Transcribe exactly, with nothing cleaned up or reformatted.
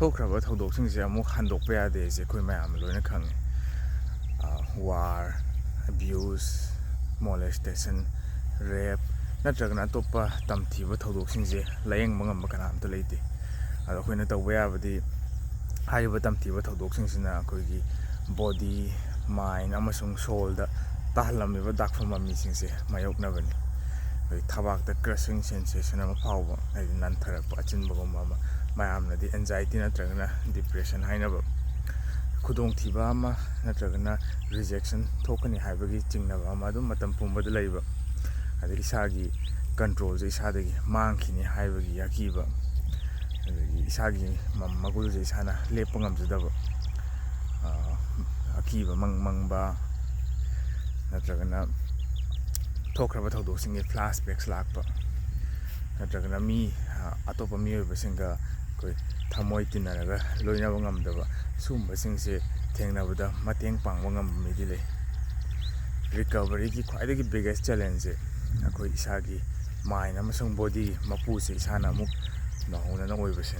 ꯊꯣꯛꯈ꯭ꯔꯕ ꯊꯧꯗꯣꯛꯁꯤꯡꯁꯦ ꯑꯃꯨꯛ ꯍꯟꯗꯣꯛꯄ ꯌꯥꯗꯦ ꯍꯥꯏꯁꯦ ꯑꯩꯈꯣꯏ ꯃꯌꯥꯝ ꯂꯣꯏꯅ ꯈꯪꯉꯦ꯫ War, abuse, molestation, rape, ꯅꯠꯇ꯭ꯔꯒꯅ ꯑꯇꯣꯞꯄ ꯇꯝꯊꯤꯕ ꯊꯧꯗꯣꯛꯁꯤꯡꯁꯦ ꯂꯥꯌꯦꯡꯕ ꯉꯝꯕ ꯀꯅꯥꯝꯇ ꯂꯩꯇꯦ꯫ ꯑꯗꯣ ꯑꯩꯈꯣꯏꯅ ꯇꯧꯕ ꯌꯥꯕꯗꯤ ꯍꯥꯏꯔꯤꯕ ꯇꯝꯊꯤꯕ ꯊꯧꯗꯣꯛꯁꯤꯡꯁꯤꯅ ꯑꯩꯈꯣꯏꯒꯤ body, mind ꯑꯃꯁꯨꯡ soulꯗ ꯇꯥꯍꯜꯂꯝꯃꯤꯕ ꯗꯥꯛꯐꯝ ꯃꯃꯤꯁꯤꯡꯁꯦ ꯃꯥꯌꯣꯛꯅꯕꯅꯤ꯫ ꯑꯩꯈꯣꯏ ꯊꯕꯥꯛꯇ crushing sensation ꯑꯃ ꯐꯥꯎꯕ, ꯍꯥꯏꯗꯤ ꯅꯟꯊꯔꯛꯄ, ꯑꯆꯤꯟꯕꯒꯨꯝꯕ ꯑꯃ, ꯃꯌꯥꯝꯅꯗꯤ anxiety ꯅꯠꯇ꯭ꯔꯒꯅ depression ꯍꯥꯏꯅꯕ, ꯈꯨꯗꯣꯡꯊꯤꯕ ꯑꯃ ꯅꯠꯇ꯭ꯔꯒꯅ rejection ꯊꯣꯛꯀꯅꯤ ꯍꯥꯏꯕꯒꯤ ꯆꯤꯡꯅꯕ ꯑꯃ ꯑꯗꯨꯝ ꯃꯇꯝ ꯄꯨꯝꯕꯗ ꯂꯩꯕ, ꯑꯗꯩ ꯏꯁꯥꯒꯤ controlꯁꯦ ꯏꯁꯥꯗꯒꯤ ꯃꯥꯡꯈꯤꯅꯤ ꯍꯥꯏꯕꯒꯤ ꯑꯀꯤꯕ, ꯑꯗꯒꯤ ꯏꯁꯥꯒꯤ ꯃ-, ꯃꯒꯨꯜꯁꯦ ꯏꯁꯥꯅ ꯂꯦꯞꯄ ꯉꯝꯖꯗꯕ, ꯑꯀꯤꯕ ꯃꯪ ꯃꯪꯕ, ꯅꯠꯇ꯭ꯔꯒꯅ ꯊꯣꯛꯈ꯭ꯔꯕ ꯊꯧꯗꯣꯛꯁꯤꯡꯒꯤ flashbacks ꯂꯥꯛꯄ, ꯅꯠꯇ꯭ꯔꯒꯅ ꯃꯤ, ꯑꯇꯣꯞꯄ ꯃꯤꯑꯣꯏꯕꯁꯤꯡꯒ ꯑꯩꯈꯣꯏ ꯊꯃꯣꯏ ꯇꯤꯟꯅꯔꯒ ꯂꯣꯏꯅꯕ ꯉꯝꯗꯕ, ꯁꯤꯒꯨꯝꯕꯁꯤꯡꯁꯦ ꯊꯦꯡꯅꯕꯗ ꯃꯇꯦꯡ ꯄꯥꯡꯕ ꯉꯝꯕ ꯃꯤꯗꯤ ꯂꯩ꯫ Recoveryꯒꯤ ꯈ꯭ꯋꯥꯏꯗꯒꯤ biggest challengeꯁꯦ ꯑꯩꯈꯣꯏ ꯏꯁꯥꯒꯤ mind ꯑꯃꯁꯨꯡ body ꯃꯄꯨꯁꯦ ꯏꯁꯥꯅ ꯑꯃꯨꯛ ꯅꯧꯍꯧꯅꯅ ꯑꯣꯏꯕꯁꯦ꯫